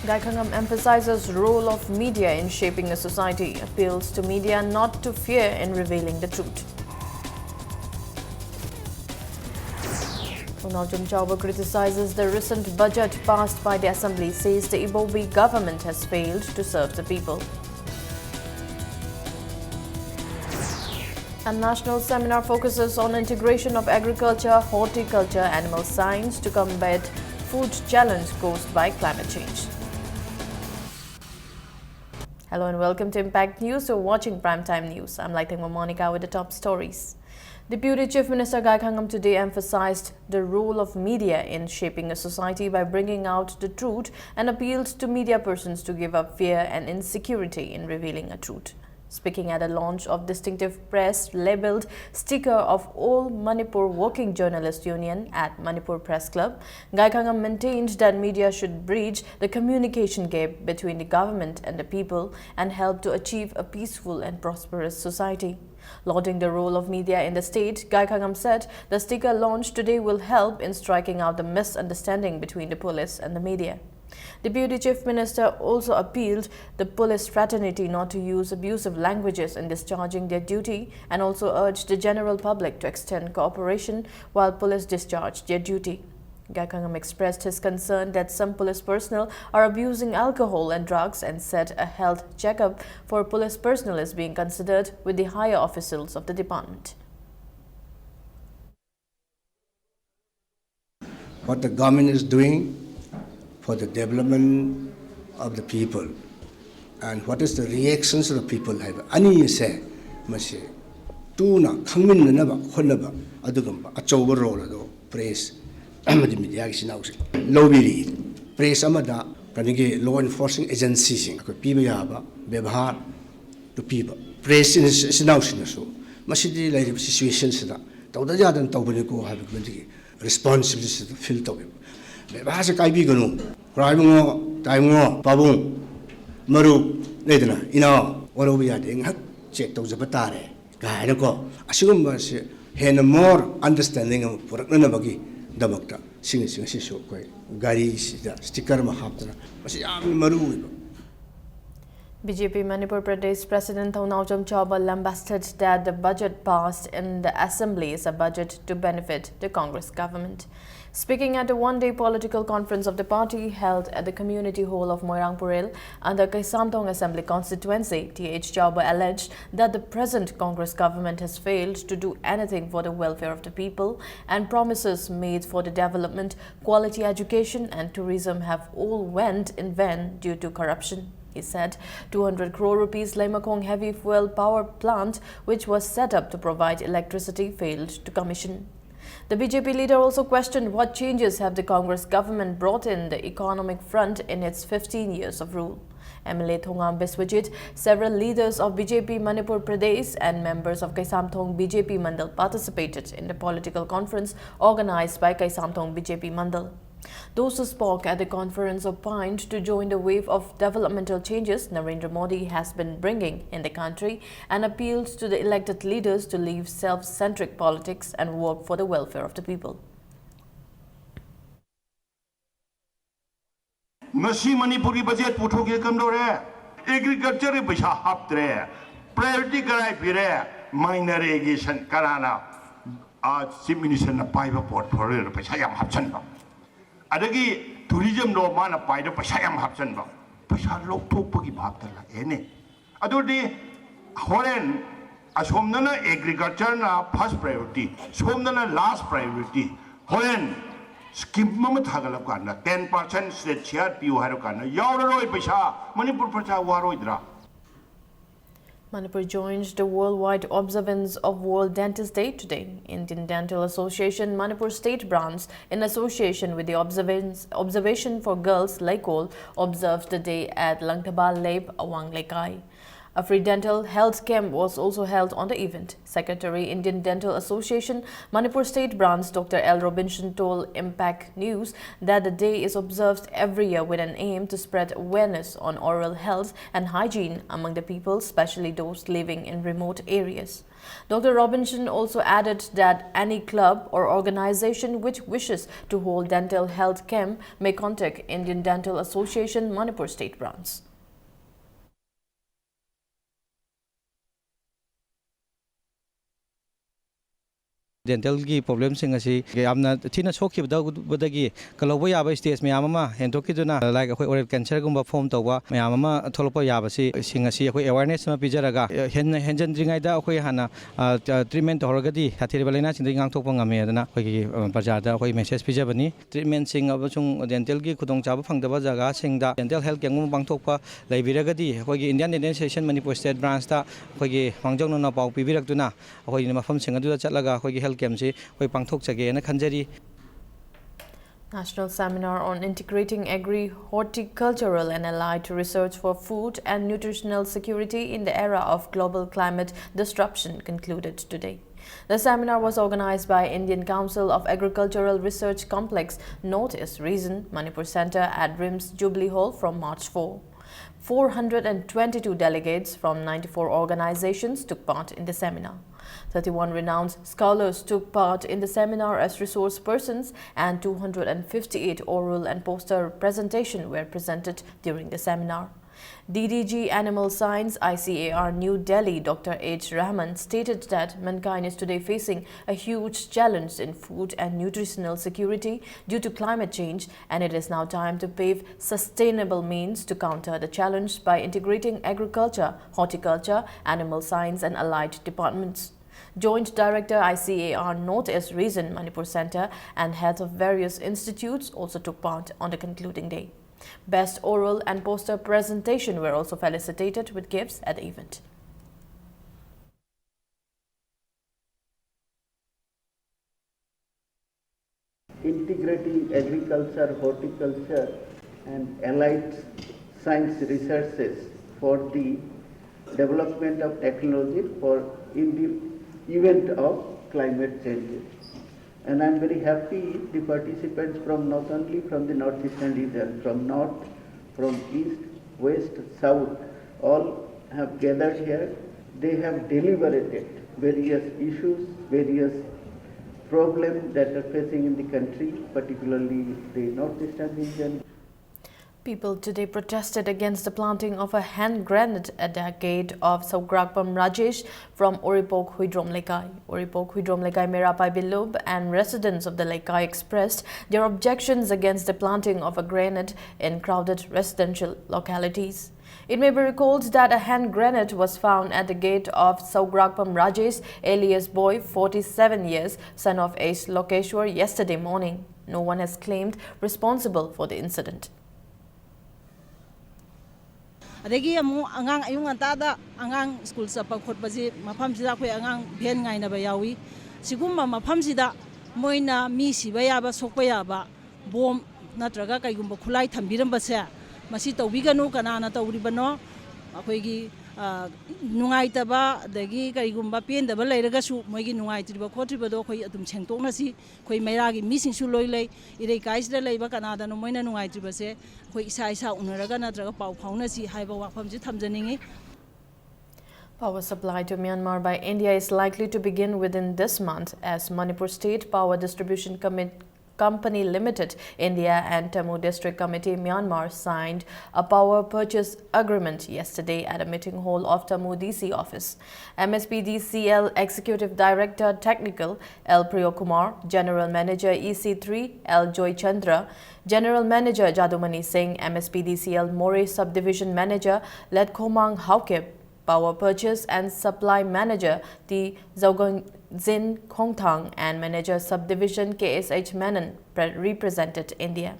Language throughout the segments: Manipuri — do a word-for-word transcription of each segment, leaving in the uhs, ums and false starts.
Gaikhangam emphasizes role of media in shaping a society, appeals to media not to fear in revealing the truth. Khongnao Chumchauba criticizes the recent budget passed by the assembly, says the Ibobi government has failed to serve the people. A national seminar focuses on integration of agriculture, horticulture, animal science to combat food challenge caused by climate change. Hello and welcome to Impact News. You're watching Primetime News. I'm Laitengma Monica with the top stories. Deputy Chief Minister Gaikhangam today emphasized the role of media in shaping a society by bringing out the truth and appealed to media persons to give up fear and insecurity in revealing a truth. Speaking at a launch of distinctive press labeled Sticker of All Manipur Working Journalist Union at Manipur Press Club, Gaikhangam maintained that media should bridge the communication gap between the government and the people and help to achieve a peaceful and prosperous society. Lauding the role of media in the state, Gaikhangam said the sticker launched today will help in striking out the misunderstanding between the police and the media. Deputy Chief Minister also appealed the police fraternity not to use abusive languages in discharging their duty and also urged the general public to extend cooperation while police discharge their duty. Gaikhangam expressed his concern that some police personnel are abusing alcohol and drugs and said a health checkup for police personnel is being considered with the higher officials of the department. What the government is doing for the development of the people and what is the reactions of the people ꯍꯥꯏꯕ ꯑꯅꯤ ꯑꯁꯦ ꯃꯁꯤ ꯇꯨꯅ ꯈꯪꯃꯤꯟꯅꯅꯕ ꯍꯣꯠꯅꯕ ꯑꯗꯨꯒꯨꯝꯕ ꯑꯆꯧꯕ ꯔꯣꯜ ꯑꯗꯨ ꯄ꯭ꯔꯦꯁ ꯑꯃꯗꯤ ꯃꯤꯗꯤꯌꯥꯒꯤ ꯏꯆꯤꯟ ꯏꯅꯥꯎꯁꯤꯡ ꯂꯧꯕꯤꯔꯤ꯫ ꯄ꯭ꯔꯦꯁ ꯑꯃꯗ ꯀꯩꯅꯣꯒꯤ ꯂꯣ ꯏꯟꯐꯣꯔꯁꯤꯡ ꯑꯦꯖꯦꯟꯁꯤꯁꯤꯡ ꯑꯩꯈꯣꯏ ꯄꯤꯕ ꯌꯥꯕ ꯕꯦꯕꯥꯔ ꯄꯤꯕ ꯄ꯭ꯔꯦꯁ ꯏꯆꯤꯟ ꯏꯅꯥꯎꯁꯤꯡꯅꯁꯨ ꯃꯁꯤꯗꯤ ꯂꯩꯔꯤꯕ ꯁꯤꯆꯨꯋꯦꯁꯟꯁꯤꯗ ꯇꯧꯗ ꯌꯥꯗꯅ ꯇꯧꯕꯅꯤꯀꯣ ꯍꯥꯏꯕꯒꯤ ꯔꯦꯁꯄꯣꯟꯁꯤꯕꯤꯂꯤꯇꯤꯗꯨ ꯐꯤꯜ ꯇꯧꯋꯦꯕ꯫ ꯕꯦꯕꯥꯔꯁꯦ ꯀꯥꯏꯕꯤꯒꯅꯨ꯫ ꯈꯨꯔꯥꯏꯕꯨꯡꯉꯣ, ꯇꯥꯏꯕꯨꯡꯉꯣ, ꯄꯥꯕꯨꯡ, ꯃꯔꯨꯞ ꯂꯩꯗꯅ ꯏꯅꯥꯎ ꯋꯥꯔꯧꯕ ꯌꯥꯗꯦ꯫ ꯉꯥꯏꯍꯥꯛ ꯆꯦꯛ ꯇꯧꯖꯕ ꯇꯥꯔꯦ ꯀꯥꯏꯅꯀꯣ꯫ ꯑꯁꯤꯒꯨꯝꯕꯁꯦ ꯍꯦꯟꯅ ꯃꯣꯔ ꯑꯟꯗꯔꯁ꯭ꯇꯦꯟꯗꯤꯡ ꯑꯃ ꯄꯨꯔꯛꯅꯅꯕꯒꯤꯗꯃꯛꯇ ꯁꯤꯡꯁꯤꯡ ꯑꯁꯤꯁꯨ ꯑꯩꯈꯣꯏ ꯒꯥꯔꯤꯁꯤꯗ ꯁ꯭ꯇꯤꯀꯔ ꯑꯃ ꯍꯥꯞꯇꯅ, ꯃꯁꯤ ꯌꯥꯝꯅ ꯃꯔꯨ ꯑꯣꯏꯕ꯫ B J P Manipur Pradesh President Thongnaojam Chawba lambasted that the budget passed in the assembly is a budget to benefit the Congress government. Speaking at a one-day political conference of the party held at the community hall of Moirangpurel under Kaisamthong Assembly Constituency, T H Chawba alleged that the present Congress government has failed to do anything for the welfare of the people and promises made for the development, quality education and tourism have all went in vain due to corruption. He said two hundred crore rupees Leimakhong heavy fuel power plant, which was set up to provide electricity, failed to commission. The B J P leader also questioned what changes have the Congress government brought in the economic front in its fifteen years of rule. M L A Thongam Biswajit, several leaders of B J P Manipur Pradesh and members of Kaisamthong B J P Mandal participated in the political conference organized by Kaisamthong B J P Mandal. Those who spoke at the conference opined to join the wave of developmental changes Narendra Modi has been bringing in the country and appealed to the elected leaders to leave self-centric politics and work for the welfare of the people. ꯉꯁꯤ ꯃꯅꯤꯄꯨꯔꯒꯤ ꯕꯖꯦꯠ ꯄꯨꯊꯣꯛꯈꯤꯕ ꯀꯝꯗꯧꯔꯦ? ꯑꯦꯒ꯭ꯔꯤꯀꯜꯆꯔꯒꯤ ꯄꯩꯁꯥ ꯍꯥꯞꯇ꯭ꯔꯦ꯫ ꯄ꯭ꯔꯥꯏꯌꯣꯔꯤꯇꯤ ꯀꯗꯥꯏ ꯄꯤꯔꯦ? Minor irrigation. ꯀꯅꯥꯅ? ꯑꯥ, ꯆꯤꯐ ꯃꯤꯅꯤꯁꯇꯔꯅ ꯄꯥꯏꯕ ꯄꯣꯔꯠꯐꯣꯂꯤꯑꯣꯗ ꯄꯩꯁꯥ ꯌꯥꯝ ꯍꯥꯞꯆꯟꯕ꯫ ꯑꯗꯒꯤ ꯇꯨꯔꯤꯖꯝꯗꯣ ꯃꯥꯅ ꯄꯥꯏꯗ ꯄꯩꯁꯥ ꯌꯥꯝ ꯍꯥꯞꯆꯟꯕ꯫ ꯄꯩꯁꯥ ꯂꯧꯊꯣꯛꯄꯒꯤ ꯚꯥꯞꯇ ꯂꯥꯛꯑꯦꯅꯦ꯫ ꯑꯗꯨꯗꯤ ꯍꯣꯔꯦꯟ ꯑꯁꯣꯝꯗꯅ ꯑꯦꯒ꯭ꯔꯤꯀꯜꯆꯔꯅ ꯐꯥꯔꯁ ꯄ꯭ꯔꯥꯏꯌꯣꯔꯤꯇꯤ, ꯁꯣꯝꯗꯅ ꯂꯥꯁ ꯄ꯭ꯔꯥꯏꯌꯣꯔꯤꯇꯤ꯫ ꯍꯣꯔꯦꯟ ꯁ꯭ꯀꯤꯝ ꯑꯃ ꯊꯥꯒꯠꯂꯛꯄ ꯀꯥꯟꯗ ꯇꯦꯟ ꯄꯥꯔꯁꯦꯟ ꯁ꯭ꯇꯦꯠ ꯁꯤꯌꯥꯔ ꯄꯤꯌꯨ ꯍꯥꯏꯔ ꯀꯥꯟꯗ ꯌꯥꯎꯔꯔꯣꯏ ꯄꯩꯁꯥ꯫ ꯃꯅꯤꯄꯨꯔ ꯄ꯭ꯔꯖꯥ ꯋꯥꯔꯣꯏꯗ꯭ꯔꯥ? Manipur joined the worldwide observance of World Dentist Day today. Indian Dental Association Manipur State Branch, in association with the Observance, Observation for Girls Leikol, observed the day at Langthaba Lep, Awang Lekai. A free dental health camp was also held on the event. Secretary, Indian Dental Association, Manipur State Branch, Doctor L Robinson told Impact News that the day is observed every year with an aim to spread awareness on oral health and hygiene among the people, especially those living in remote areas. Doctor Robinson also added that any club or organization which wishes to hold dental health camp may contact Indian Dental Association, Manipur State Branch. ꯗꯦꯟꯇꯦꯜꯒꯤ ꯄ꯭ꯔꯣꯕ꯭ꯂꯦꯝꯁꯤꯡ ꯑꯁꯤ ꯌꯥꯝꯅ ꯊꯤꯅ ꯁꯣꯛꯈꯤꯕꯗꯒꯤ ꯀꯜꯍꯧꯕ ꯌꯥꯕ ꯁ꯭ꯇꯦꯖ ꯃꯌꯥꯝ ꯑꯃ ꯍꯦꯟꯗꯣꯛꯈꯤꯗꯨꯅ, ꯂꯥꯏꯛ ꯑꯩꯈꯣꯏ ꯑꯣꯔꯦꯜ ꯀꯦꯟꯁꯔꯒꯨꯝꯕ ꯐꯣꯔꯝ ꯇꯧꯕ ꯃꯌꯥꯝ ꯑꯃ ꯊꯣꯛꯂꯛꯄ ꯌꯥꯕꯁꯤ, ꯁꯤꯡ ꯑꯁꯤ ꯑꯩꯈꯣꯏ ꯑꯦꯋꯥꯔꯅꯦꯁ ꯑꯃ ꯄꯤꯖꯔꯒ, ꯍꯦꯟꯅ ꯍꯦꯟꯖꯟꯗ꯭ꯔꯤꯉꯩꯗ ꯑꯩꯈꯣꯏ ꯍꯥꯟꯅ ꯇ꯭ꯔꯤꯠꯃꯦꯟ ꯇꯧꯍꯧꯔꯒꯗꯤ ꯁꯥꯊꯤꯔꯕ ꯂꯥꯏꯅꯥꯁꯤꯡꯗꯒꯤ ꯉꯥꯛꯊꯣꯛꯄ ꯉꯝꯃꯦ ꯍꯥꯏꯗꯅ ꯑꯩꯈꯣꯏꯒꯤ ꯄ꯭ꯔꯖꯥꯗ ꯑꯩꯈꯣꯏ ꯃꯦꯁꯦꯖ ꯄꯤꯖꯕꯅꯤ꯫ ꯇ꯭ꯔꯤꯠꯃꯦꯟꯁꯤꯡ ꯑꯃꯁꯨꯡ ꯗꯦꯟꯇꯦꯜꯒꯤ ꯈꯨꯗꯣꯡꯆꯥꯕ ꯐꯪꯗꯕ ꯖꯒꯥꯁꯤꯡꯗ ꯗꯦꯟꯇꯦꯜ ꯍꯦꯜꯊ ꯀꯦꯝꯞꯒꯨꯝꯕ ꯄꯥꯡꯊꯣꯛꯄ ꯂꯩꯕꯤꯔꯒꯗꯤ, ꯑꯩꯈꯣꯏꯒꯤ Indian dental association Manipur state ꯕ꯭ꯔꯥꯟꯁꯇ ꯑꯩꯈꯣꯏꯒꯤ ꯃꯥꯡꯖꯧꯅꯅ ꯄꯥꯎ ꯄꯤꯕꯤꯔꯛꯇꯨꯅ, ꯑꯩꯈꯣꯏꯒꯤ ꯃꯐꯝꯁꯤꯡ ꯑꯗꯨꯗ ꯆꯠꯂꯒ ꯑꯩꯈꯣꯏꯒꯤ ꯍꯦꯜꯊ ꯀꯦꯝꯞꯁꯤ ꯑꯩꯈꯣꯏ ꯄꯥꯡꯊꯣꯛꯆꯒꯦꯅ ꯈꯟꯖꯔꯤ꯫ National Seminar on Integrating Agri, Horticultural and Allied Research for Food and Nutritional Security in the Era of Global Climate Disruption concluded today. The seminar was organized by Indian Council of Agricultural Research Complex North East Region, Manipur Center at RIMS Jubilee Hall from March four. Four hundred and twenty-two delegates from ninety-four organizations took part in the seminar. Thirty-one renowned scholars took part in the seminar as resource persons, and two hundred and fifty-eight oral and poster presentation were presented during the seminar. D D G Animal Science, I C A R, New Delhi, Doctor H Rahman, stated that mankind is today facing a huge challenge in food and nutritional security due to climate change, and it is now time to pave sustainable means to counter the challenge by integrating agriculture, horticulture, animal science, and allied departments. Joint Director, I C A R North East Region, Manipur Center, and heads of various institutes also took part on the concluding day. Best oral and poster presentation were also felicitated with gifts at the event. Integrating agriculture, horticulture, and allied science researches for the development of technology for in the event of climate changes. And I'm very happy the participants from not only from the Northeastern region, from North, from East, West, South, all have gathered here. They have deliberated various issues, various problems that are facing in the country, particularly the Northeastern region. People today protested against the planting of a hand grenade at the gate of Saugrakpam Rajesh from Uripok Huidrom Lekai. Uripok Huidrom Lekai Meira Paibilub and residents of the Lekai expressed their objections against the planting of a grenade in crowded residential localities. It may be recalled that a hand grenade was found at the gate of Saugrakpam Rajesh, alias Boy, forty-seven years, son of Ace Lokeshwar, yesterday morning. No one has claimed responsible for the incident. ꯑꯗꯒꯤ ꯑꯃꯨꯛ ꯑꯉꯥꯡ ꯑꯌꯨꯛ ꯉꯟꯇꯥꯗ ꯑꯉꯥꯡ ꯁ꯭ꯀꯨꯜ ꯆꯠꯄ ꯈꯣꯠꯄꯁꯤ ꯃꯐꯝꯁꯤꯗ ꯑꯩꯈꯣꯏ ꯑꯉꯥꯡ ꯚꯦꯟ ꯉꯥꯏꯅꯕ ꯌꯥꯎꯏ꯫ ꯁꯤꯒꯨꯝꯕ ꯃꯐꯝꯁꯤꯗ ꯃꯣꯏꯅ ꯃꯤ ꯁꯤꯕ ꯌꯥꯕ, ꯁꯣꯛꯄ ꯌꯥꯕ ꯕꯣꯝ ꯅꯠꯇ꯭ꯔꯒ ꯀꯩꯒꯨꯝꯕ ꯈꯨꯠꯂꯥꯏ ꯊꯝꯕꯤꯔꯝꯕꯁꯦ ꯃꯁꯤ ꯇꯧꯕꯤꯒꯅꯨ꯫ ꯀꯅꯥꯅ ꯇꯧꯔꯤꯕꯅꯣ? ꯑꯩꯈꯣꯏꯒꯤ, ꯑ, ꯅꯨꯡꯉꯥꯏꯇꯕ ꯑꯗꯒꯤ ꯀꯔꯤꯒꯨꯝꯕ ꯄꯦꯟꯗꯕ ꯂꯩꯔꯒꯁꯨ ꯃꯣꯏꯒꯤ ꯅꯨꯡꯉꯥꯏꯇ꯭ꯔꯤꯕ ꯈꯣꯠꯇ꯭ꯔꯤꯕꯗꯣ ꯑꯩꯈꯣꯏ ꯑꯗꯨꯝ ꯁꯦꯡꯗꯣꯛꯅꯁꯤ꯫ ꯑꯩꯈꯣꯏ ꯃꯩꯔꯥꯒꯤ ꯃꯤꯁꯤꯡꯁꯨ ꯂꯣꯏ ꯂꯩ꯫ ꯏꯔꯩꯀꯥꯏꯁꯤꯗ ꯂꯩꯕ ꯀꯅꯥꯗꯅꯣ ꯃꯣꯏꯅ ꯅꯨꯡꯉꯥꯏꯇ꯭ꯔꯤꯕꯁꯦ ꯑꯩꯈꯣꯏ ꯏꯁꯥ ꯏꯁꯥ ꯎꯅꯔꯒ ꯅꯠꯇ꯭ꯔꯒ ꯄꯥꯎ ꯐꯥꯎꯅꯁꯤ ꯍꯥꯏꯕ ꯋꯥꯐꯝꯁꯤ ꯊꯝꯖꯅꯤꯡꯉꯤ꯫ Power supply to Myanmar by India is likely to begin within this month, as Manipur State Power Distribution Commit- Company Limited, India, and Tamu District Committee, Myanmar, signed a power purchase agreement yesterday at a meeting hall of Tamu D C office. M S P D C L Executive Director Technical L Priyokumar, General Manager E C three L Joychandra, General Manager Jadumani Singh, M S P D C L Moreh Subdivision Manager Letkhomang Haokip, Power Purchase and Supply Manager T Zauganzin Khongthang, and Manager Subdivision K S H Menon pre- represented India.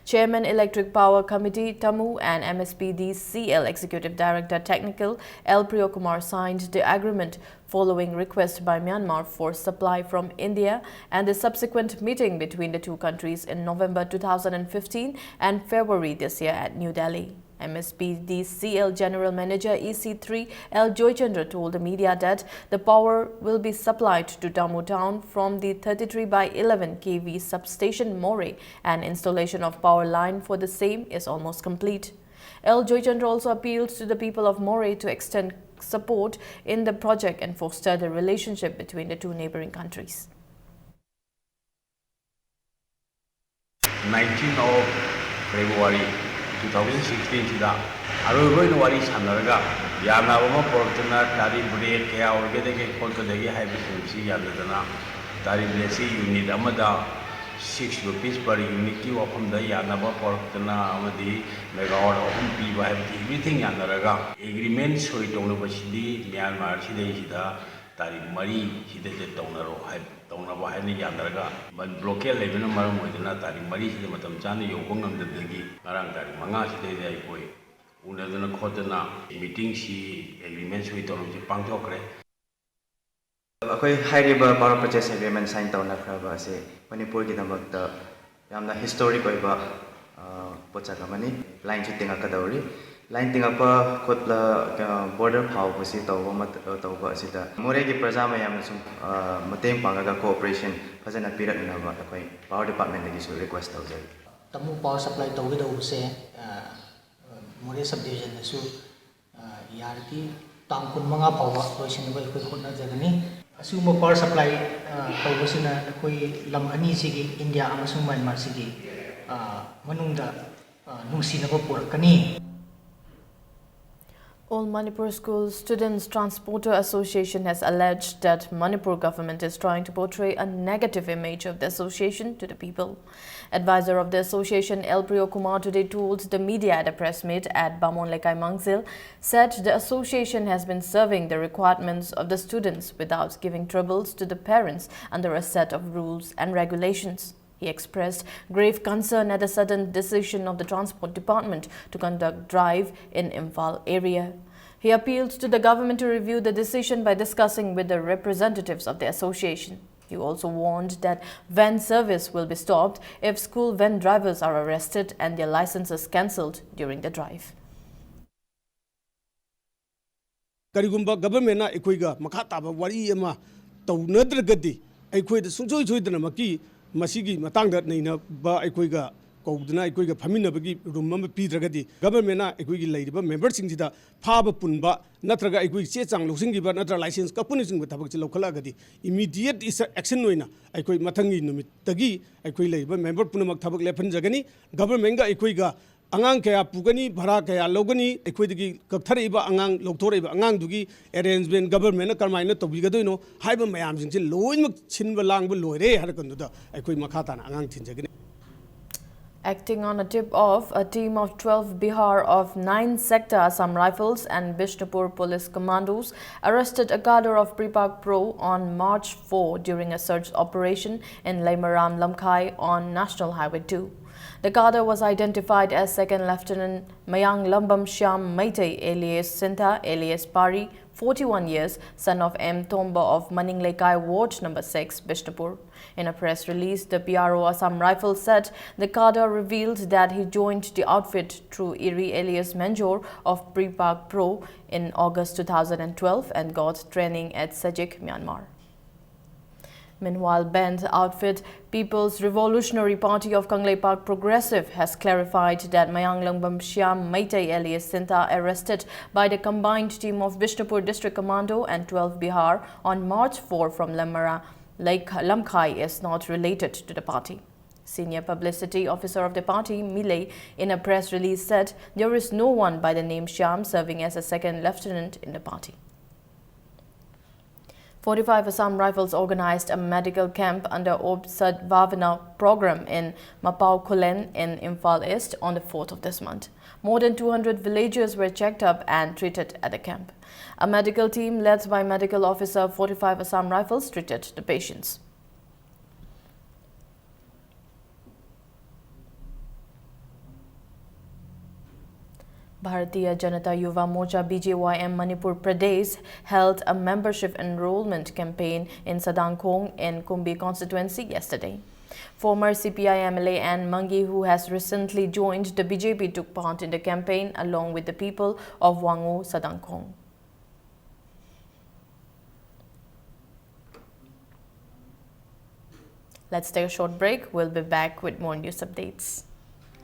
Chairman Electric Power Committee Tamu and M S P D C L Executive Director Technical L Priyokumar signed the agreement following request by Myanmar for supply from India and the subsequent meeting between the two countries in November two thousand fifteen and February this year at New Delhi. M S P D C L General Manager E C three L Joychandra told the media that the power will be supplied to Damu town from the thirty-three by eleven K V substation Moreh, and installation of power line for the same is almost complete. L Joychandra also appealed to the people of Moreh to extend support in the project and foster the relationship between the two neighboring countries. Nineteen of February two thousand sixteen ꯁꯤꯗ ꯑꯔꯣꯏꯕ ꯑꯣꯏꯅ ꯋꯥꯔꯤ ꯁꯥꯟꯅꯔꯒ ꯌꯥꯅꯕ ꯑꯃ ꯄꯨꯔꯛꯇꯨꯅ ꯇꯥꯔꯤꯛ ꯕ꯭ꯔꯦꯛ ꯀꯌꯥ ꯑꯣꯏꯒꯗꯒꯦ ꯈꯣꯠꯀꯗꯒꯦ ꯍꯥꯏꯕꯁꯤꯡꯁꯤ ꯌꯥꯅꯗꯅ ꯇꯥꯔꯤꯛ ꯕ꯭ꯔꯦꯛꯁꯤ ꯌꯨꯅꯤꯠ ꯑꯃꯗ six rupees per unitꯀꯤ ꯋꯥꯐꯝꯗ ꯌꯥꯅꯕ ꯄꯨꯔꯛꯇꯅ ꯑꯃꯗꯤ megawatt ꯑꯍꯨꯝ ꯄꯤꯕ ꯍꯥꯏꯕꯗꯤ everything ꯌꯥꯅꯔꯒ agreement ꯁꯣꯏ ꯇꯧꯅꯕꯁꯤꯗꯤ ꯃ꯭ꯌꯥꯟꯃꯥꯔ ꯁꯤꯗꯩꯁꯤꯗ ꯇꯥꯔꯤꯛ ꯃꯔꯤ ꯁꯤꯗꯩꯗ ꯇꯧꯅꯔꯣ ꯍꯥꯏ ꯇꯧꯅꯕ ꯍꯥꯏꯅ ꯌꯥꯅꯔꯒ blockade ꯂꯩꯕꯅ ꯃꯔꯝ ꯑꯣꯏꯗꯨꯅ ꯇꯥꯔꯤꯛ ꯃꯔꯤꯁꯤꯗ ꯃꯇꯝ ꯆꯥꯅ ꯌꯧꯕ ꯉꯝꯗꯕꯗꯒꯤ ꯉꯔꯥꯡ ꯇꯥꯔꯤꯛ ꯃꯉꯥꯁꯤꯗꯩꯗ ꯑꯩꯈꯣꯏ ꯎꯅꯗꯅ ꯈꯣꯠꯇꯅ meetingꯁꯤ agreement ꯁꯣꯏ ꯇꯧꯔꯕꯁꯤ ꯄꯥꯡꯊꯣꯛꯈ꯭ꯔꯦ꯫ ꯑꯩꯈꯣꯏ ꯍꯥꯏꯔꯤꯕ power purchase agreement sign ꯇꯧꯅꯈ꯭ꯔꯕ ꯑꯁꯤ ꯃꯅꯤꯄꯨꯔꯒꯤꯗꯃꯛꯇ ꯌꯥꯝꯅ historic ꯑꯣꯏꯕ ꯄꯣꯠꯁꯛ ꯑꯃꯅꯤ꯫ Lineꯁꯨ ꯇꯤꯡꯉꯛꯀꯗꯧꯔꯤ꯫ Line ꯇꯤꯡꯉꯛꯄ ꯈꯣꯠꯂ border ꯐꯥꯎꯕꯁꯤ ꯇꯧꯕ ꯇꯧꯕ ꯑꯁꯤꯗ ꯃꯣꯔꯦꯒꯤ ꯄ꯭ꯔꯖꯥ ꯃꯌꯥꯝꯅꯁꯨ ꯃꯇꯦꯡ ꯄꯥꯡꯉꯒ cooperation ꯐꯖꯅ ꯄꯤꯔꯛꯅꯕ ꯑꯩꯈꯣꯏ power departmentꯇꯒꯤꯁꯨ request ꯇꯧꯖꯔꯤ꯫ ꯇꯥꯃꯨ power supply ꯇꯧꯒꯗꯧꯕꯁꯦ ꯃꯣꯔꯦ sub divisionꯗꯁꯨ ꯌꯥꯔꯗꯤ ꯇꯥꯡ ꯀꯨꯟꯃꯉꯥ ꯐꯥꯎꯕ ꯂꯣꯏꯁꯤꯟꯅꯕ ꯑꯩꯈꯣꯏ ꯍꯣꯠꯅꯖꯒꯅꯤ꯫ ꯑꯁꯤꯒꯨꯝꯕ power supply ꯇꯧꯕꯁꯤꯅ ꯑꯩꯈꯣꯏ ꯂꯝ ꯑꯅꯤꯁꯤꯒꯤ, ꯏꯟꯗꯤꯌꯥ ꯑꯃꯁꯨꯡ ꯃ꯭ꯌꯥꯟꯃꯥꯔꯁꯤꯒꯤ ꯃꯅꯨꯡꯗ ꯅꯨꯡꯁꯤꯅꯕ ꯄꯨꯔꯛꯀꯅꯤ꯫ All Manipur School Students Transporter Association has alleged that Manipur government is trying to portray a negative image of the association to the people. Advisor of the association, L Priyo Kumar, today told the media at a press meet at Bamon Lekai Mangzil, said the association has been serving the requirements of the students without giving troubles to the parents under a set of rules and regulations. He expressed grave concern at the sudden decision of the Transport Department to conduct drive in Imphal area. He appealed to the government to review the decision by discussing with the representatives of the association. He also warned that van service will be stopped if school van drivers are arrested and their licenses cancelled during the drive. ꯀꯔꯤꯒꯨꯝꯕ ꯒꯚꯔꯟꯃꯦꯟꯅ ꯑꯩꯈꯣꯏꯒ ꯃꯈꯥ ꯇꯥꯕ ꯋꯥꯔꯤ ꯑꯃ ꯇꯧꯅꯗ꯭ꯔꯒꯗꯤ, ꯑꯩꯈꯣꯏꯗ ꯁꯨꯡꯁꯣꯏ ꯁꯣꯏꯗꯅꯃꯛꯀꯤ ꯃꯁꯤꯒꯤ ꯃꯇꯥꯡꯗ ꯅꯩꯅꯕ ꯑꯩꯈꯣꯏꯒ ꯀꯧꯗꯨꯅ ꯑꯩꯈꯣꯏꯒ ꯐꯝꯃꯤꯟꯅꯕꯒꯤ ꯔꯨꯝ ꯑꯃ ꯄꯤꯗ꯭ꯔꯒꯗꯤ, ꯒꯚꯔꯟꯃꯦꯟꯅ ꯑꯩꯈꯣꯏꯒꯤ ꯂꯩꯔꯤꯕ ꯃꯦꯝꯕꯔꯁꯤꯡꯁꯤꯗ ꯐꯥꯕ ꯄꯨꯟꯕ ꯅꯠꯇ꯭ꯔꯒ ꯑꯩꯈꯣꯏꯒꯤ ꯆꯦ ꯆꯥꯡ ꯂꯧꯁꯤꯟꯈꯤꯕ ꯅꯠꯇ꯭ꯔꯒ ꯂꯥꯏꯁꯦꯟꯁ ꯀꯛꯄꯅꯆꯤꯡꯕ ꯊꯕꯛꯁꯤ ꯂꯧꯈꯠꯂꯛꯑꯒꯗꯤ, ꯏꯃꯤꯗꯤꯌꯦꯠ ꯑꯦꯛꯁꯟ ꯑꯣꯏꯅ ꯑꯩꯈꯣꯏ ꯃꯊꯪꯒꯤ ꯅꯨꯃꯤꯠꯇꯒꯤ ꯑꯩꯈꯣꯏ ꯂꯩꯔꯤꯕ ꯃꯦꯝꯕꯔ ꯄꯨꯝꯅꯃꯛ ꯊꯕꯛ ꯂꯦꯞꯍꯟꯖꯒꯅꯤ꯫ ꯒꯚꯔꯟꯃꯦꯟꯒ ꯑꯩꯈꯣꯏꯒ ꯑꯉꯥꯡ ꯀꯌꯥ ꯄꯨꯒꯅꯤ, ꯚꯔꯥ ꯀꯌꯥ ꯂꯧꯒꯅꯤ, ꯑꯩꯈꯣꯏꯗꯒꯤ ꯀꯛꯊꯔꯛꯏꯕ ꯑꯉꯥꯡ, ꯂꯧꯊꯣꯔꯛꯏꯕ ꯑꯉꯥꯡꯗꯨꯒꯤ ꯑꯦꯔꯦꯟꯖꯃꯦꯟ ꯒꯚꯔꯟꯃꯦꯟꯅ ꯀꯔꯝꯍꯥꯏꯅ ꯇꯧꯕꯤꯒꯗꯣꯏꯅꯣ ꯍꯥꯏꯕ ꯃꯌꯥꯝꯁꯤꯡꯁꯤ ꯂꯣꯏꯅꯃꯛ ꯁꯤꯟꯕ ꯂꯥꯡꯕ ꯂꯣꯏꯔꯦ ꯍꯥꯏꯔ ꯀꯥꯟꯗꯨꯗ ꯑꯩꯈꯣꯏ ꯃꯈꯥ ꯇꯥꯅ ꯑꯉꯥꯡ ꯊꯤꯟꯖꯒꯅꯤ꯫ Acting on a tip-off, a team of twelve Bihar of nine Sector Assam Rifles and Bishnupur Police Commandos arrested a cadre of Prepak Pro on March four during a search operation in Leimaram Lamkhai on National Highway two. The cadre was identified as Second Lieutenant Mayang Lambam Shyam Meitei alias Sinta alias Pari, forty-one years, son of M Tomba of Maning Leikai Ward number six, Bishnupur. In a press release, the P R O Assam Rifles said the cadre revealed that he joined the outfit through Iri alias Menjor of Prepak Pro in August two thousand twelve and got training at Sajik, Myanmar. Meanwhile, band outfit People's Revolutionary Party of Kangleipak Progressive has clarified that Mayang Langbam Shyam Meitei alias Sinta, arrested by the combined team of Bishnupur District Commando and twelve Bihar on March four from Lamara Lake Lamkhai, is not related to the party. Senior publicity officer of the party, Milei, in a press release said there is no one by the name Shyam serving as a second lieutenant in the party. Forty-five Assam Rifles organized a medical camp under Ob Sadbhavana program in Mapao Khulen in Imphal East on the fourth of this month. More than two hundred villagers were checked up and treated at the camp. A medical team led by Medical Officer forty-five Assam Rifles treated the patients. Bharatiya Janata Yuva Morcha, B J Y M Manipur Pradesh, held a membership enrollment campaign in Sadangkhong in Kumbi constituency yesterday. Former C P I M L A N Mangi, who has recently joined the B J P, took part in the campaign along with the people of Wangu Sadangkhong. Let's take a short break. We'll be back with more news updates.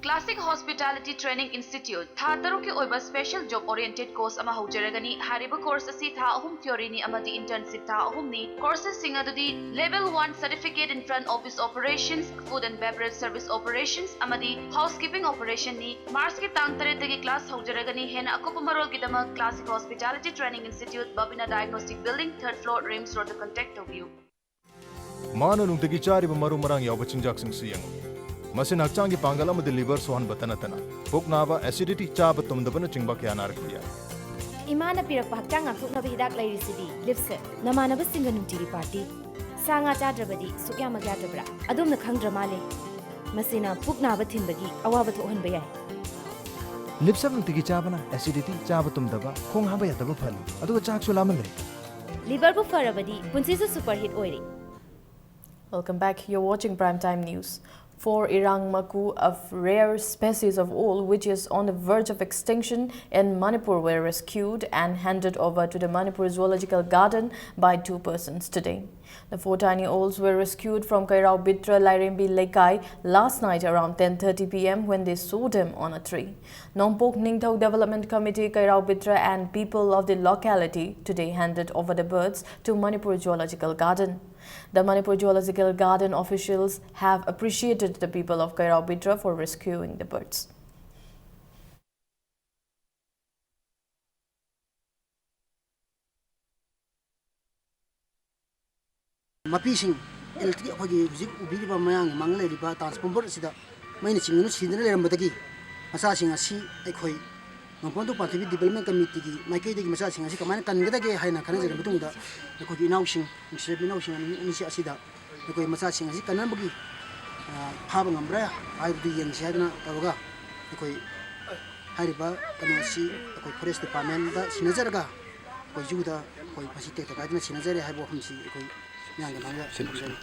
Classic Hospitality Training Institute ꯊꯥ ꯇꯔꯨꯛꯀꯤ ꯑꯣꯏꯕ special job oriented course ꯑꯃ ꯍꯧꯖꯔꯒꯅꯤ꯫ ꯍꯥꯏꯔꯤꯕ course ꯑꯁꯤ ꯊꯥ ꯑꯍꯨꯝ theory ꯅꯤ ꯑꯃꯗꯤ internship ꯊꯥ ꯑꯍꯨꯝꯅꯤ꯫ Courses ꯁꯤꯡ ꯑꯗꯨꯗꯤ Level one Certificate in Front Office Operations, Food and Beverage Service Operations ꯑꯃꯗꯤ Housekeeping Operation ꯅꯤ꯫ March ꯀꯤ ꯇꯥꯡ ꯇꯔꯦꯠꯇꯒꯤ class ꯍꯧꯖꯔꯒꯅꯤ꯫ ꯍꯦꯟꯅ ꯑꯀꯨꯞꯄ ꯃꯔꯣꯜꯒꯤꯗꯃꯛ Classic Hospitality Training Institute, Babina Diagnostic Building, third floor, RIMS Road ꯗ contact ꯇꯧꯕꯤꯌꯨ꯫ ꯃꯥꯅ ꯅꯨꯡꯇꯤꯒꯤ ꯆꯥꯔꯤꯕ ꯃꯔꯨ ꯃꯔꯥꯡ ꯌꯥꯎꯕ ꯆꯤꯟꯖꯥꯛꯁꯤꯡꯁꯤ ꯌꯦꯡꯉꯨ꯫ ꯃꯁꯤꯅ ꯍꯛꯆꯥꯡꯒꯤ ꯄꯥꯡꯒꯜ ꯑꯃꯗꯤ liver ꯁꯣꯛꯍꯟꯕꯇ ꯅꯠꯇꯅ ꯄꯨꯛ ꯅꯥꯕ, acidity, ꯆꯥꯕ ꯇꯨꯝꯗꯕꯅꯆꯤꯡꯕ ꯀꯌꯥ ꯅꯥꯔꯛꯄ ꯌꯥꯏ꯫ ꯏꯃꯥꯅ ꯄꯤꯔꯛꯄ ꯍꯛꯆꯥꯡ ꯉꯥꯛꯊꯣꯛꯅꯕ ꯍꯤꯗꯥꯛ ꯂꯩꯔꯤꯁꯤꯗꯤ꯫ ꯂꯤꯞꯁꯦ ꯅꯃꯥꯟꯅꯕꯁꯤꯡꯒ ꯅꯨꯡꯇꯤꯒꯤ party꯫ ꯁꯥ ꯉꯥ ꯆꯥꯗ꯭ꯔꯕꯗꯤ ꯁꯨꯛꯌꯥꯃꯛ ꯌꯥꯗ꯭ꯔꯕ꯭ꯔꯥ? ꯑꯗꯣꯝꯅ ꯈꯪꯗ꯭ꯔ ꯃꯥꯜꯂꯦ꯫ ꯃꯁꯤꯅ ꯄꯨꯛ ꯅꯥꯕ ꯊꯤꯟꯕꯒꯤ ꯑꯋꯥꯕ ꯊꯣꯛꯍꯟꯕ ꯌꯥꯏ꯫ ꯂꯤꯞꯁꯦꯞ ꯅꯨꯡꯇꯤꯒꯤ ꯆꯥꯕꯅ acidity, ꯆꯥꯕ ꯇꯨꯝꯗꯕ, ꯈꯣꯡ ꯍꯥꯝꯕ ꯌꯥꯗꯕ ꯐꯍꯜꯂꯤ, ꯑꯗꯨꯒ ꯆꯥꯛꯁꯨ ꯂꯥꯝꯍꯜꯂꯦ꯫ Liver ꯕꯨ ꯐꯔꯕꯗꯤ ꯄꯨꯟꯁꯤꯁꯨ superhit ꯑꯣꯏꯔꯦ꯫ Welcome back. You're watching Prime Time News. For Irang Maku, a rare species of owl which is on the verge of extinction in Manipur, were rescued and handed over to the Manipur Zoological Garden by two persons today. The four tiny owls were rescued from Kairao Bitra Lairembi Leikai last night around ten thirty p m when they saw them on a tree. Nongpok Ningthou Development Committee, Kairao Bitra, and people of the locality today handed over the birds to Manipur Zoological Garden. The Manipur Zoological Garden officials have appreciated the people of Kairao Bitra for rescuing the birds. ꯃꯄꯤꯁꯤꯡ, ꯑꯩꯈꯣꯏꯒꯤ ꯍꯧꯖꯤꯛ ꯎꯕꯤꯔꯤꯕ ꯃꯌꯥꯝꯒꯤ ꯃꯥꯡꯗ ꯂꯩꯔꯤꯕ transformer ꯑꯁꯤꯗ ꯃꯩꯅ ꯆꯤꯡꯗꯨꯅ ꯁꯤꯗꯨꯅ ꯂꯩꯔꯝꯕꯗꯒꯤ ꯃꯆꯥꯁꯤꯡ ꯑꯁꯤ ꯑꯩꯈꯣꯏ ꯅꯣꯡꯄꯣꯛ ꯅꯤꯡꯊꯧ ꯄꯥꯟꯊꯣꯏꯕꯤ Development Committeeꯒꯤ ꯃꯥꯏꯀꯩꯗꯒꯤ ꯃꯆꯥꯁꯤꯡ ꯑꯁꯤ ꯀꯃꯥꯏꯅ ꯀꯟꯒꯗꯒꯦ ꯍꯥꯏꯅ ꯈꯟꯅꯖꯔꯕ ꯃꯇꯨꯡꯗ ꯑꯩꯈꯣꯏꯒꯤ ꯏꯅꯥꯎꯁꯤꯡ, ꯅꯨꯡꯁꯤꯔꯕ ꯏꯅꯥꯎꯁꯤꯡ ꯑꯅꯤ, ꯑꯅꯤꯁꯤ ꯑꯁꯤꯗ ꯑꯩꯈꯣꯏ ꯃꯆꯥꯁꯤꯡ ꯑꯁꯤ ꯀꯟꯅꯕꯒꯤ, ꯑ, ꯐꯥꯕ ꯉꯝꯕ꯭ꯔꯥ ꯍꯥꯏꯕꯗꯨ ꯌꯦꯡꯁꯤ ꯍꯥꯏꯗꯅ ꯇꯧꯔꯒ ꯑꯩꯈꯣꯏ ꯍꯥꯏꯔꯤꯕ ꯀꯩꯅꯣ ꯑꯁꯤ ꯑꯩꯈꯣꯏ ꯐꯣꯔꯦꯁ ꯗꯤꯄꯥꯔꯠꯃꯦꯟꯗ ꯁꯤꯟꯅꯖꯔꯒ ꯑꯩꯈꯣꯏ ꯖꯨꯗ ꯑꯩꯈꯣꯏ ꯃꯁꯤ ꯇꯦꯛꯇ ꯀꯥꯏꯗꯅ ꯁꯤꯟꯅꯖꯔꯦ ꯍꯥꯏꯕ ꯋꯥꯐꯝꯁꯤ ꯑꯩꯈꯣꯏ ꯃꯤꯌꯥꯝꯒꯤ ꯃꯥꯡꯗ ꯊꯝꯖꯔꯤ꯫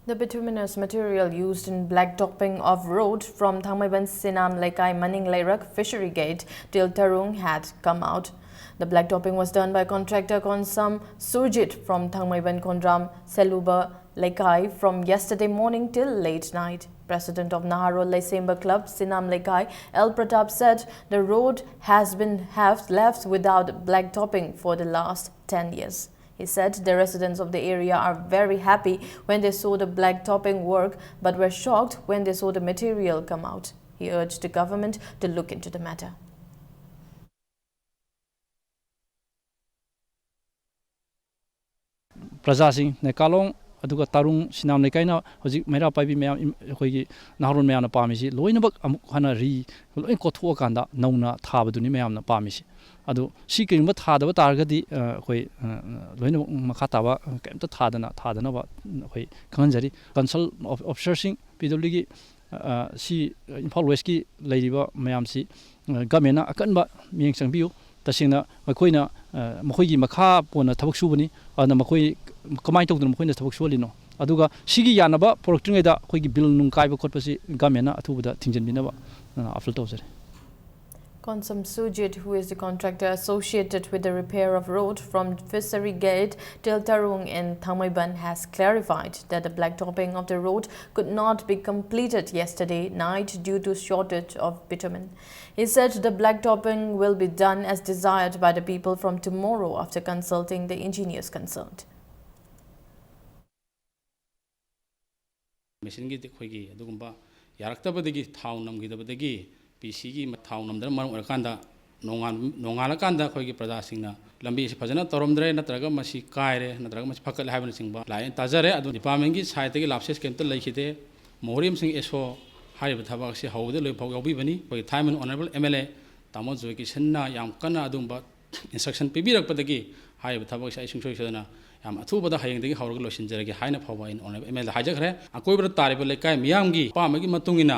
The bituminous material used in blacktopping of road from Thangmeiban Sinam Leikai Maning Leirak Fishery Gate till Tarung had come out. The blacktopping was done by contractor Konsam Surjit from Thangmeiban Kondram Seluba Leikai from yesterday morning till late night. President of Naharol Leisemba Club, Sinam Leikai, L Pratap, said the road has been have left without blacktopping for the last ten years. He said the residents of the area are very happy when they saw the blacktopping work, but were shocked when they saw the material come out. He urged the government to look into the matter. ꯄ꯭ꯔꯖꯥꯁꯤꯡ ꯅꯦꯀꯥꯂꯣꯡ ꯑꯗꯨꯒ ꯇꯥꯔꯨꯡ ꯁꯤꯅꯥꯝ ꯂꯩꯀꯥꯏꯅ ꯍꯧꯖꯤꯛ ꯃꯩꯔꯥ ꯄꯥꯏꯕꯤ ꯃꯌꯥꯝ, ꯏꯝ-, ꯑꯩꯈꯣꯏꯒꯤ ꯅꯍꯥꯔꯣꯜ ꯃꯌꯥꯝꯅ ꯄꯥꯝꯃꯤꯁꯤ ꯂꯣꯏꯅꯃꯛ ꯑꯃꯨꯛ ꯍꯟꯅ ꯔꯤ-, ꯂꯣꯏ ꯀꯣꯠꯊꯣꯛꯑꯀꯥꯟꯗ ꯅꯧꯅ ꯊꯥꯕꯗꯨꯅꯤ ꯃꯌꯥꯝꯅ ꯄꯥꯝꯃꯤꯁꯤ꯫ ꯑꯗꯨ ꯁꯤ ꯀꯔꯤꯒꯨꯝꯕ ꯊꯥꯗꯕ ꯇꯥꯔꯒꯗꯤ, ꯑ, ꯑꯩꯈꯣꯏ, ꯑ, ꯂꯣꯏꯅꯃꯛ ꯃꯈꯥ ꯇꯥꯕ ꯀꯩꯝꯇ ꯊꯥꯗꯅ, ꯊꯥꯗꯅꯕ ꯑꯩꯈꯣꯏ ꯈꯪꯍꯟꯖꯔꯤ꯫ ꯀꯟꯁꯜ ꯑꯣꯐ-, ꯑꯣꯐꯤꯁꯔꯁꯤꯡ, ꯄꯤ ꯗꯕ꯭ꯂꯤꯎꯒꯤ, ꯑ, ꯑ, ꯁꯤ ꯏꯝꯐꯥꯜ ꯋꯦꯁꯀꯤ ꯂꯩꯔꯤꯕ ꯃꯌꯥꯝꯁꯤ, ꯑ, ꯒꯃꯦꯟꯅ ꯑꯀꯟꯕ ꯃꯤꯠꯌꯦꯡ ꯆꯪꯕꯤꯌꯨ꯫ ꯇꯁꯦꯡꯅ ꯃꯈꯣꯏꯅ, ꯑ, ꯃꯈꯣꯏꯒꯤ ꯃꯈꯥ ꯄꯣꯟꯅ ꯊꯕꯛ ꯁꯨꯕꯅꯤ꯫ ꯑꯗꯨꯅ ꯃꯈꯣꯏ ꯀꯃꯥꯏꯅ ꯇꯧꯗꯅ ꯃꯈꯣꯏꯅ ꯊꯕꯛ ꯁꯨꯍꯜꯂꯤꯅꯣ? ꯑꯗꯨꯒ ꯁꯤꯒꯤ ꯌꯥꯅꯕ ꯄꯨꯔꯛꯇ꯭ꯔꯤꯉꯩꯗ ꯑꯩꯈꯣꯏꯒꯤ ꯕꯤꯜ ꯅꯨꯡ ꯀꯥꯏꯕ ꯈꯣꯠꯄꯁꯤ ꯒꯃꯦꯟꯅ ꯑꯊꯨꯕꯗ ꯊꯤꯡꯖꯤꯟꯕꯤꯅꯕ, ꯑ, ꯑꯥꯄꯤꯜ ꯇꯧꯖꯔꯤ꯫ Konsam Sujit, who is the contractor associated with the repair of road from Fishery Gate till Tarung in Thangmeiban, has clarified that the blacktopping of the road could not be completed yesterday night due to shortage of bitumen. He said the blacktopping will be done as desired by the people from tomorrow after consulting the engineers concerned. ꯃꯦꯁꯤꯟꯒꯤꯗꯤ ꯑꯩꯈꯣꯏꯒꯤ ꯑꯗꯨꯒꯨꯝꯕ ꯌꯥꯔꯛꯇꯕꯗꯒꯤ, ꯊꯥꯎ ꯅꯝꯈꯤꯗꯕꯗꯒꯤ, ꯄꯤ ꯁꯤꯒꯤ ꯊꯥꯎ ꯅꯝꯗꯅ ꯃꯔꯝ ꯑꯣꯏꯔꯀꯥꯟꯗ ꯅꯣꯡꯉꯥꯟ-, ꯅꯣꯡꯉꯥꯜꯂꯀꯥꯟꯗ ꯑꯩꯈꯣꯏꯒꯤ ꯄ꯭ꯔꯖꯥꯁꯤꯡꯅ ꯂꯝꯕꯤ ꯑꯁꯤ ꯐꯖꯅ ꯇꯧꯔꯝꯗ꯭ꯔꯦ, ꯅꯠꯇ꯭ꯔꯒ ꯃꯁꯤ ꯀꯥꯏꯔꯦ, ꯅꯠꯇ꯭ꯔꯒ ꯃꯁꯤ ꯐꯒꯠꯂꯦ ꯍꯥꯏꯕꯅꯆꯤꯡꯕ ꯂꯥꯛꯑꯦꯅ ꯇꯥꯖꯔꯦ꯫ ꯑꯗꯨ ꯗꯤꯄꯥꯔꯠꯃꯦꯟꯒꯤ ꯁꯥꯏꯠꯇꯒꯤ ꯂꯥꯞꯁꯦꯁ ꯀꯩꯝꯇ ꯂꯩꯈꯤꯗꯦ꯫ ꯃꯣꯍꯣꯔꯤ ꯑꯃꯁꯨꯡ ꯑꯦꯁꯣ ꯍꯥꯏꯔꯤꯕ ꯊꯕꯛ ꯑꯁꯤ ꯍꯧꯕꯗꯒꯤ ꯂꯣꯏꯐꯥꯎ ꯌꯥꯎꯕꯤꯕꯅꯤ꯫ ꯑꯩꯈꯣꯏꯒꯤ ꯊꯥꯏꯃꯟ ꯑꯣꯅꯔꯦꯕꯜ ꯑꯦꯝ ꯑꯦꯜ ꯑꯦ ꯇꯥꯃꯣ ꯖꯣꯏ ꯀꯤꯁꯟꯅ ꯌꯥꯝ ꯀꯟꯅ ꯑꯗꯨꯒꯨꯝꯕ ꯏꯟꯁꯇ꯭ꯔꯛꯁꯟ ꯄꯤꯕꯤꯔꯛꯄꯗꯒꯤ ꯍꯥꯏꯔꯤꯕ ꯊꯕꯛꯁꯦ ꯑꯩ ꯁꯨꯡꯁꯣꯏ ꯁꯣꯏꯗꯅ ꯌꯥꯝ ꯑꯊꯨꯕꯗ ꯍꯌꯦꯡꯗꯒꯤ ꯍꯧꯔꯒ ꯂꯣꯏꯁꯤꯟꯖꯔꯒꯦ ꯍꯥꯏꯅ ꯐꯥꯎꯕ ꯑꯩꯅ ꯑꯣꯅꯔꯦꯕꯜ ꯑꯦꯝ ꯑꯦꯜ ꯑꯦꯗ ꯍꯥꯏꯖꯈ꯭ꯔꯦ꯫ ꯑꯀꯣꯏꯕꯗ ꯇꯥꯔꯤꯕ ꯂꯩꯀꯥꯏ ꯃꯤꯌꯥꯝꯒꯤ ꯑꯄꯥꯝꯕꯒꯤ ꯃꯇꯨꯡ ꯏꯟꯅ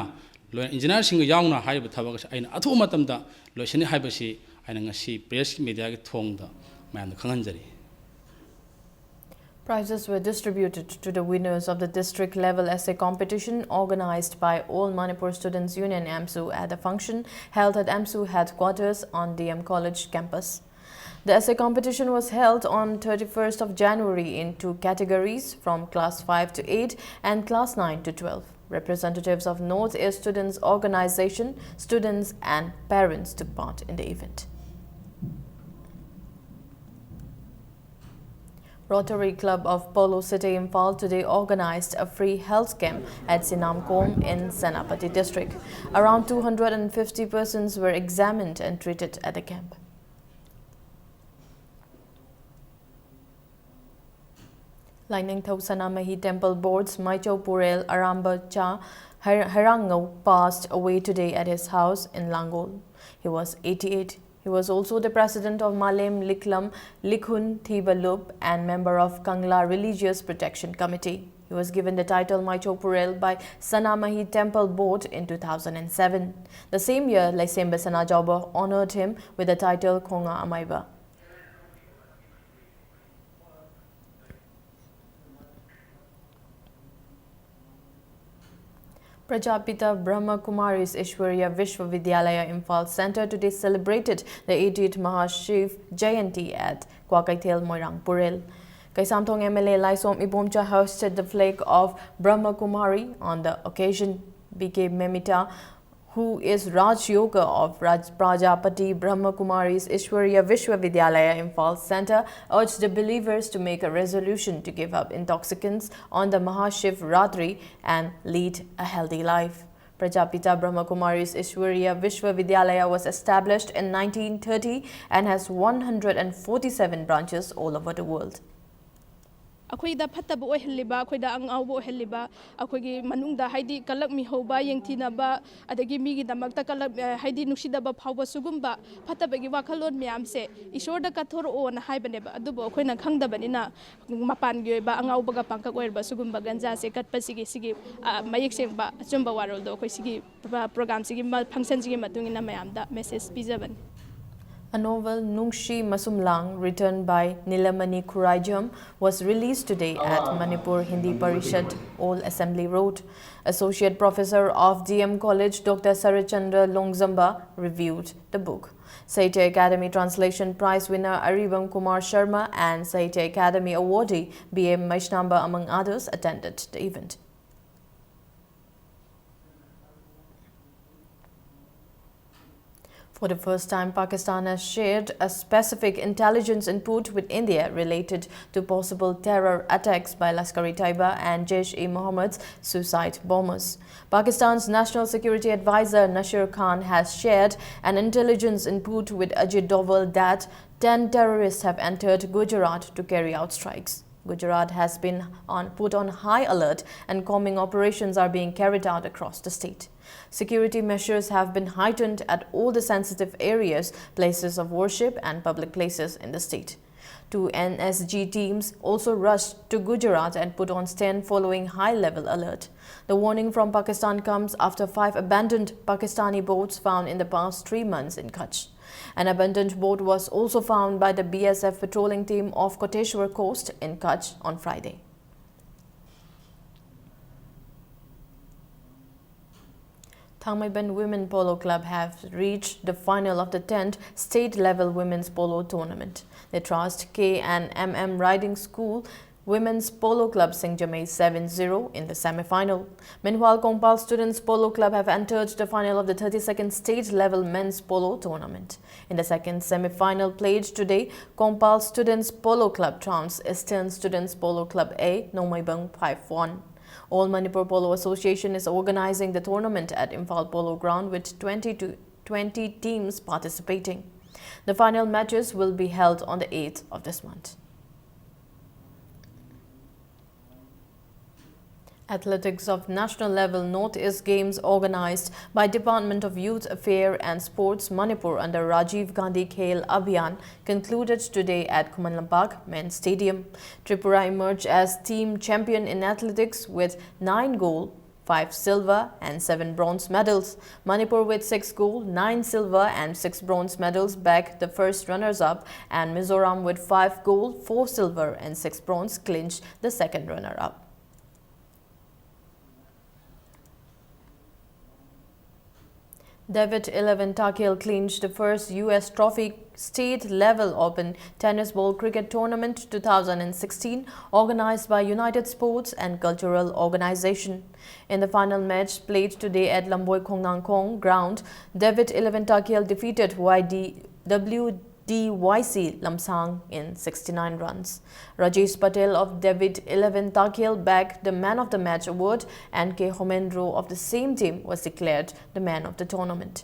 ꯂꯣꯏꯅ ꯏꯟꯖꯤꯅꯤꯌꯥꯔꯁꯤꯡꯒ ꯌꯥꯎꯅ ꯍꯥꯏꯔꯤꯕ ꯊꯕꯛ ꯑꯁꯤ ꯑꯩꯅ ꯑꯊꯨꯕ ꯃꯇꯝꯗ ꯂꯣꯏꯁꯤꯟꯅꯤ ꯍꯥꯏꯕꯁꯤ ꯑꯩꯅ ꯉꯁꯤ ꯄ꯭ꯔꯦꯁ ꯃꯤꯗꯤꯌꯥꯒꯤ ꯊꯣꯡꯗ ꯃꯌꯥꯝꯗ ꯈꯪꯍꯟꯖꯔꯤ꯫ Prizes were distributed to the winners of the district level essay competition organized by All Manipur Students Union, AMSU, at a function held at AMSU headquarters on D M College campus. The essay competition was held on thirty-first of January in two categories, from class five to eight and class nine to twelve. Representatives of North East Students Organization, students and parents took part in the event. Rotary Club of Polo City, Imphal today organized a free health camp at Sinamkom in Senapati district. Around two hundred and fifty persons were examined and treated at the camp. Lainingthou Sanamahi Temple Board's Maichou Purel Aramba Cha Har- Harangou passed away today at his house in Langol. He was eighty-eight. He was also the president of Malem Liklam Likhun Thiba Lup and member of Kangla Religious Protection Committee. He was given the title Maichou Purel by Sanamahi Temple Board in two thousand and seven. The same year, Laisemba Sanajaoba honored him with the title Khonga Amaiba. Prajapita Brahma Kumaris Ishwariya Vishwavidyalaya Imphal Center today celebrated the eightieth Mahashiv Jayanti at Kwakaithel Moirang Purel. Kaisamthong M L A Laisom Ibomcha hosted the flag of Brahma Kumari on the occasion. B K Memita, who is Raj Yoga of Raj Prajapati Brahma Kumaris Ishwariya Vishwavidyalaya Imphal Center, urged the believers to make a resolution to give up intoxicants on the Mahashiv Ratri and lead a healthy life. Prajapita Brahma Kumaris Ishwariya Vishwavidyalaya was established in nineteen thirty and has one hundred and forty-seven branches all over the world. ꯑꯩꯈꯣꯏꯗ ꯐꯠꯇꯕ ꯑꯣꯏꯍꯜꯂꯤꯕ, ꯑꯩꯈꯣꯏꯗ ꯑꯉꯥꯎꯕ ꯑꯣꯏꯍꯜꯂꯤꯕ, ꯑꯩꯈꯣꯏꯒꯤ ꯃꯅꯨꯡꯗ ꯍꯥꯏꯗꯤ ꯀꯜꯂꯛꯃꯤꯍꯧꯕ, ꯌꯦꯡꯊꯤꯅꯕ, ꯑꯗꯒꯤ ꯃꯤꯒꯤꯗꯃꯛꯇ ꯀꯜꯂꯛ-, ꯑ, ꯍꯥꯏꯗꯤ ꯅꯨꯡꯁꯤꯗꯕ ꯐꯥꯎꯕ, ꯁꯤꯒꯨꯝꯕ ꯐꯠꯇꯕꯒꯤ ꯋꯥꯈꯜꯂꯣꯟ ꯃꯌꯥꯝꯁꯦ ꯏꯁꯣꯔꯗ ꯀꯠꯊꯣꯔꯛꯑꯣꯅ ꯍꯥꯏꯕꯅꯦꯕ꯫ ꯑꯗꯨꯕꯨ ꯑꯩꯈꯣꯏꯅ ꯈꯪꯗꯕꯅꯤꯅ ꯃꯄꯥꯟꯒꯤ ꯑꯣꯏꯕ ꯑꯉꯥꯎꯕꯒ ꯄꯥꯡꯀꯛ ꯑꯣꯏꯔꯕ ꯁꯤꯒꯨꯝꯕ ꯒꯟꯖꯥꯁꯦ ꯀꯠꯄꯁꯤꯒꯤ, ꯁꯤꯒꯤ, ꯑ, ꯃꯌꯦꯛ ꯁꯦꯡꯕ ꯑꯆꯨꯝꯕ ꯋꯥꯔꯣꯜꯗꯣ ꯑꯩꯈꯣꯏ ꯁꯤꯒꯤ ꯄ꯭ꯔꯣꯒ꯭ꯔꯥꯝꯁꯤꯒꯤ ꯃ-, ꯐꯪꯁꯟꯁꯤꯒꯤ ꯃꯇꯨꯡ ꯏꯟꯅ ꯃꯌꯥꯝꯗ message ꯄꯤꯖꯕꯅꯤ꯫ A novel, Nungshi Masumlang, written by Nilamani Khuraijam, was released today at Manipur Hindi Parishad, Old Assembly Road. Associate Professor of D M College, Doctor Saratchandra Longzamba, reviewed the book. Sahitya Academy Translation Prize winner Aribam Kumar Sharma and Sahitya Academy awardee B M Maishnamba, among others, attended the event. For the first time, Pakistan has shared a specific intelligence input with India related to possible terror attacks by Lashkar-e-Taiba and Jaish-e-Mohammad's suicide bombers. Pakistan's National Security Advisor Nashir Khan has shared an intelligence input with Ajit Doval that ten terrorists have entered Gujarat to carry out strikes. Gujarat has been on, put on high alert, and combing operations are being carried out across the state. Security measures have been heightened at all the sensitive areas, places of worship, and public places in the state. Two N S G teams also rushed to Gujarat and put on stand following high-level alert. The warning from Pakistan comes after five abandoned Pakistani boats found in the past three months in Kutch. An abandoned boat was also found by the B S F patrolling team off Koteshwar coast in Kutch on Friday. Thangmeiban Women Polo Club have reached the final of the tenth state-level women's polo tournament. They thrashed K and M M Riding School Women's Polo Club Singjamei seven zero in the semi-final. Meanwhile, Kongpal Students Polo Club have entered the final of the thirty-second state-level men's polo tournament. In the second semi-final played today, Kongpal Students Polo Club trounced Eastern Students Polo Club A, Nongmeibang five one. All Manipur Polo Association is organizing the tournament at Imphal Polo Ground with twenty to twenty teams participating. The final matches will be held on the eighth of this month. Athletics of National Level North East Games, organized by Department of Youth Affairs and Sports Manipur under Rajiv Gandhi Khel Abhiyan, concluded today at Khuman Lampak Men's Stadium. Tripura emerged as team champion in athletics with nine gold, five silver and seven bronze medals. Manipur with six gold, nine silver and six bronze medals bagged the first runners-up, and Mizoram with five gold, four silver and six bronze clinched the second runner-up. David Eleven Takhil clinched the first U S Trophy State Level Open Tennis Ball Cricket Tournament two thousand sixteen, organized by United Sports and Cultural Organization. In the final match played today at Lamboi Khongnangkhong ground, David Eleven Takhil defeated Y D W D Y C Lamsang in sixty-nine runs. Rajesh Patel of David Eleven Takhil bagged the Man of the Match award, and K Homendro of the same team was declared the man of the tournament.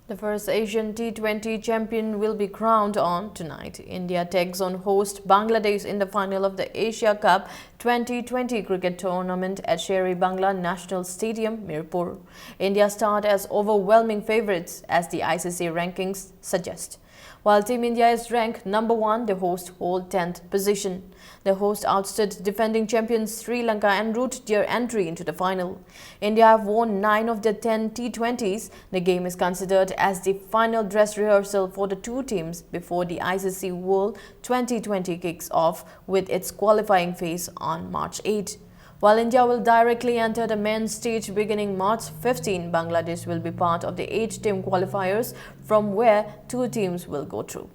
The first Asian T twenty champion will be crowned on tonight. India takes on host Bangladesh in the final of the Asia Cup twenty twenty cricket tournament at Sher-e-Bangla National Stadium, Mirpur. India start as overwhelming favourites as the I C C rankings suggest. While Team India is ranked number one, the host hold tenth position. The host ousted defending champions Sri Lanka and root their entry into the final. India have won nine of their ten T twenties. The game is considered as the final dress rehearsal for the two teams before the I C C World twenty twenty kicks off with its qualifying phase on March eighth. While India will directly enter the men's stage beginning March fifteen, Bangladesh will be part of the eight-team qualifiers from where two teams will go through.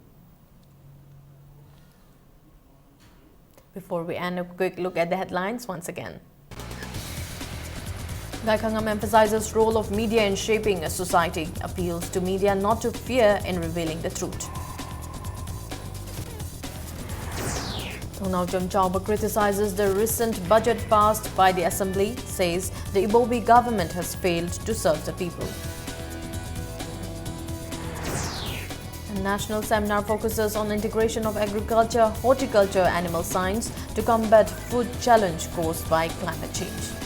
Before we end, a quick look at the headlines once again. Gaikhangam emphasizes role of media in shaping a society, appeals to media not to fear in revealing the truth. Thongnaojam Chauba criticizes the recent budget passed by the assembly, says the Ibobi government has failed to serve the people. National seminar focuses on integration of agriculture, horticulture, animal science to combat food challenge caused by climate change.